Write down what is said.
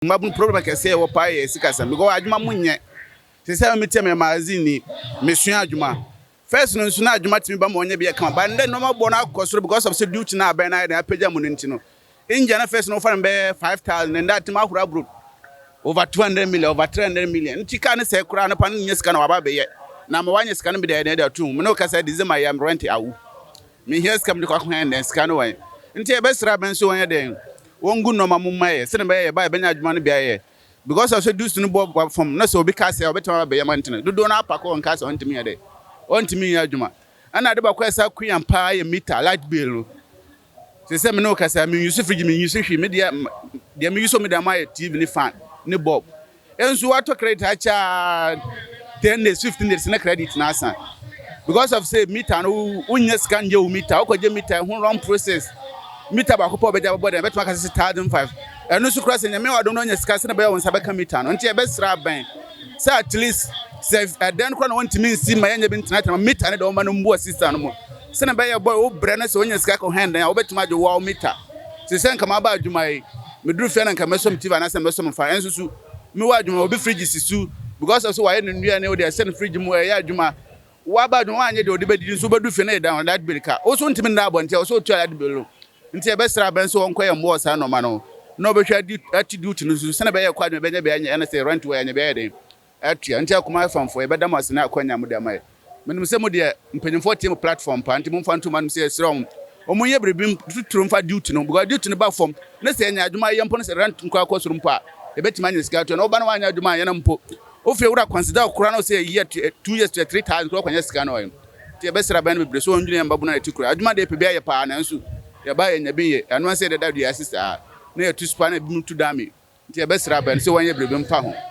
Mmabunu problem kɛseɛ ɛwɔ paa yɛ sikasɛm, because adwuma mu nyɛ te sɛ metia me magazine ni mesua adwuma first no nso na adwuma tumi ba ma ɔnyɛ bi yɛ kama ba. Ndɛ nneɛma bɔ no akɔ soro because of sɛ duty na abɛn na ayɛ den apagya mu no. Nti no engine na first no wofa no bɛyɛ 5,000, ndɛ atumi ahoro aburo over 200 million, over 300 million. Nti kaa ne sɛ koraa no pa no nyɛ sika na waba abɛyɛ na ma wanyɛ sika no bi de ɛde ato mu. Ne wokasa December yɛ rent awu, mehia sika mede kɔ akɔhɛn dɛn sika no wɔn. Nti yɛbɛsrɛ abɛn so wɔnyɛ dɛn wɔngu nneɛma mu ma yɛ sɛne bɛyɛ yɛba yɛbɛnya adwuma no bi ayɛ, because of sɛ dues no bɔ fam na sɛ obi ka sɛ ɔbɛtumi aba bɛyɛ ma ntene dodoɔ no apakɔ wɔn ka sɛ ɔntumi yɛ dɛ ɔntumi nyɛ adwuma. Ɛna ade baako a ɛsa kuyan paa yɛ meter light bill no. Sɛ me ne wo kasa, me use fridge, me use hwee. Me deɛ me use me deɛ ama yɛ TV ne fan ne bulb. Ɛnso watɔ credit akyɛ 10 days, 15 days ne credit na asa, because of say meter no wonyɛ sika nyɛ wo meter. Wokɔgye meter ho long process, meter baako pɛ ɔbɛgye abɛbɔ dɛn bɛtumi aka sɛ 1,500. Ɛno nso kora sɛ Nyame wadom no ɔnya sika sɛ na bɛyɛ wo nsa bɛka meter no. Nti yɛbɛsrɛ abɛn sɛ at least sɛ ɛdɛn no kora na wɔntumi nsi ma yɛnyɛ bi ntenatena meter no de wɔma no mboa sister no mu sɛne bɛyɛ bɔ wo brɛ no sɛ wonya sika kɔ hɛn dɛn a wobɛtumi agye wo meter. Sɛ nka maba adwuma yi, meduru fie na nka mɛsɔ m TV anaasɛ mɛsɔ m fa. Ɛnso so mewɔ adwuma, obi fridge si so because of sɛ wayɛ no nnua ne wode ɛsɛ no fridge mu ɛyɛ adwuma. Waba adwuma woanyɛ deɛ ɔde bɛdidi nso wobɛdu fie no yɛ dan light bill ka wo so ntumi nna abɔnten a wo so wotua light bill no. Nti yɛbɛsrɛ abɛn sɛ wɔnkɔ yɛ mmoɔ saa nɔɔma no na wɔbɛhwɛ adi ati duty no so sɛne bɛyɛ kɔ adwuma bɛnyɛ bɛyɛ ɛne sɛ rent wɔ yɛnyɛ bɛyɛ den atua. Nti akoma famfoɔ, yɛbɛda mo ase na akɔnya mo de ama yɛ. Menim sɛ mo deɛ mpanyimfoɔ tie mo platform paa, nti momfa nto ma nom sɛ yɛsrɛ wɔn ɔmo nyɛ biribi tuturu mfa duty no, because duty no ba fam ne sɛ yɛnya adwuma yɛ mpo no sɛ rent nkɔ akɔ soro mpo a, yɛbɛtumi anya sika atua. Na woba no woanyɛ adwuma anyɛ no mpo, wofie wura consider kora no sɛ yɛ 2 years to 3,000 kora kɔnyɛ sika no ɔyɛ. Nti yɛbɛsrɛ abɛn no bebree so wɔndwene yɛn mbabunu a yɛte kura adwuma deɛ pɛ bi ayɛ paa, nanso yɛba yɛnya bi yɛ ɛno sɛ yɛdeda dua ase saa na yɛtu spa na ebi mu tu dame. Nti yɛbɛsrɛ abɛn sɛ wɔnyɛ biribi mfa ho.